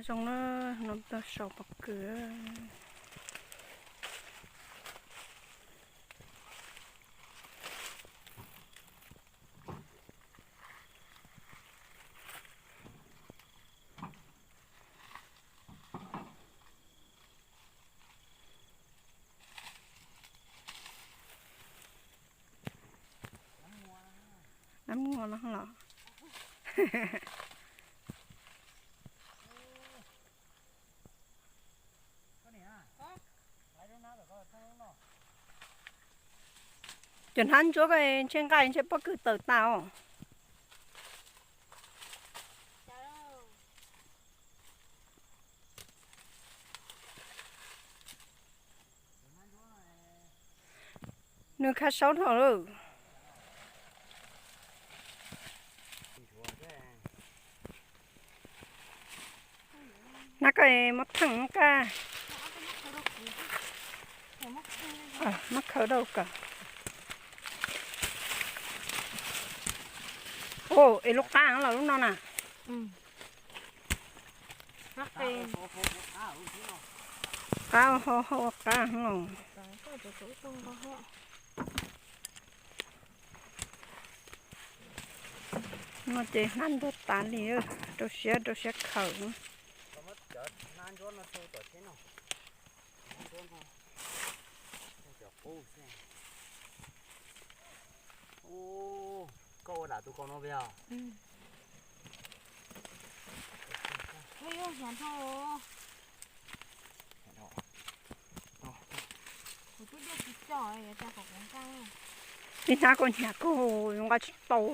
Zoo na, no tau sau pob kws. Nab muag no los. Cov hnab ntsuab ko ntshe nqaij ntshe pob kws tawm tas os. Nws khav saub dhau lawm. Nab ko muab theej qab. Muab khaws rau kawm. Ua es lub qab los lub no na. Qab hau hau qab los. No ces hnab ntuag tas li, rau siab rau siab khaws. Koj ua dam tus kaus no pes os? Ib hnab koj hnyav koj nqa tsis tau.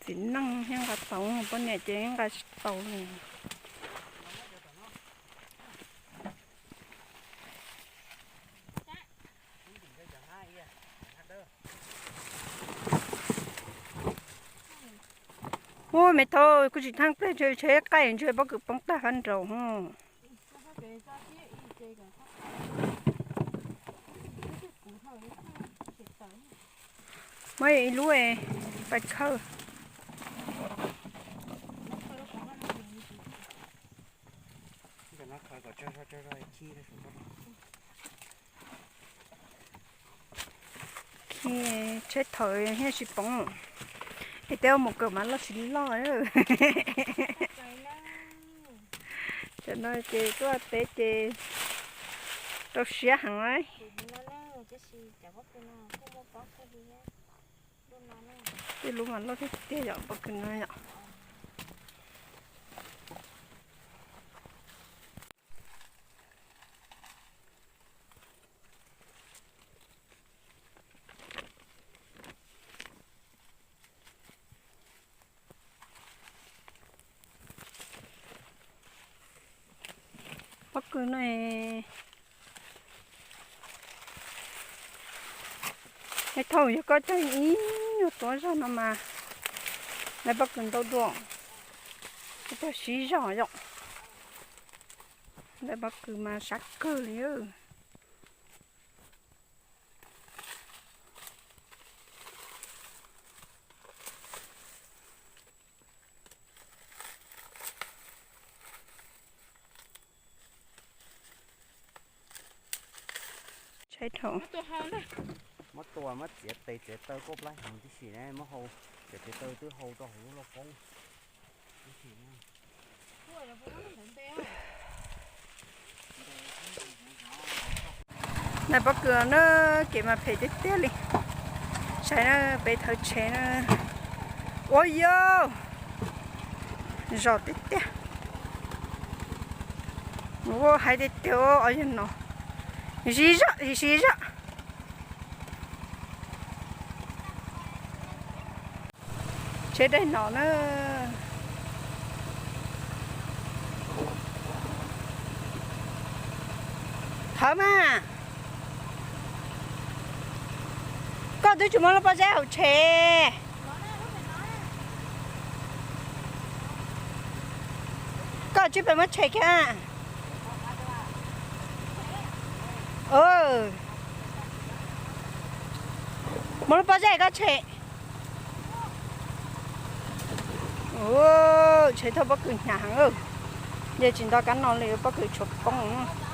Txiv neej thiaj nqa tau, poj niam ces nqa tsis tau li. Ua me thaum kuv tsis theej pliag ntshe qaij ntshe pob kws poob tag fab nraud. Muab ib lub pais khawb. Khi tsheb thawv thiaj tsis poob. Es tej mus kawm mas loj tsis loj. Cov no ces tuaj teb ces rau siab heev lauj. Tej lub mas loj tiag tiag yom, pob kws no yom. Pob kws no, thaum yog koj cog ib nyuag tuav zog no mas lawv pob kws ntau dua, koj cog siv zog yom. Lawv pob kws mas sab kawg li. Muab tua muab txiav tes txiav taw koj plab heev tib si ne, muab hau, txiav tes taw twb hau rau hauv lub lauj kaub tib si. Nais pob kws na, kev mas phem tiag tiag li. Saib na, peb thawv tshev na. Ua yog zos tiag tiag. Ua hais tiag tiag os yog no. Ziv zog, ziv zog. Tsheb daig no na. Thawv mas. Koj twb tsis muab lub pob zeb hauv tshem. Koj tsis pes muab tshem kiag. Muab lub pob zeb koj tshem. Ub, tsheb thauj pob kws hnyav heev, nce tsis nto kab no li, pob kws tshuav poob.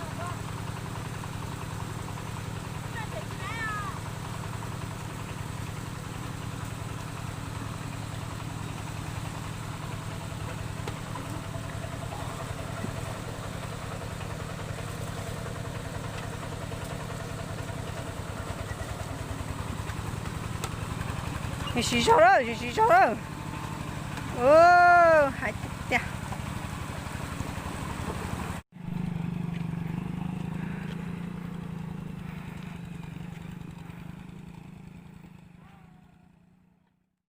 Siv zog lawm, siv zog lawm. Hais tias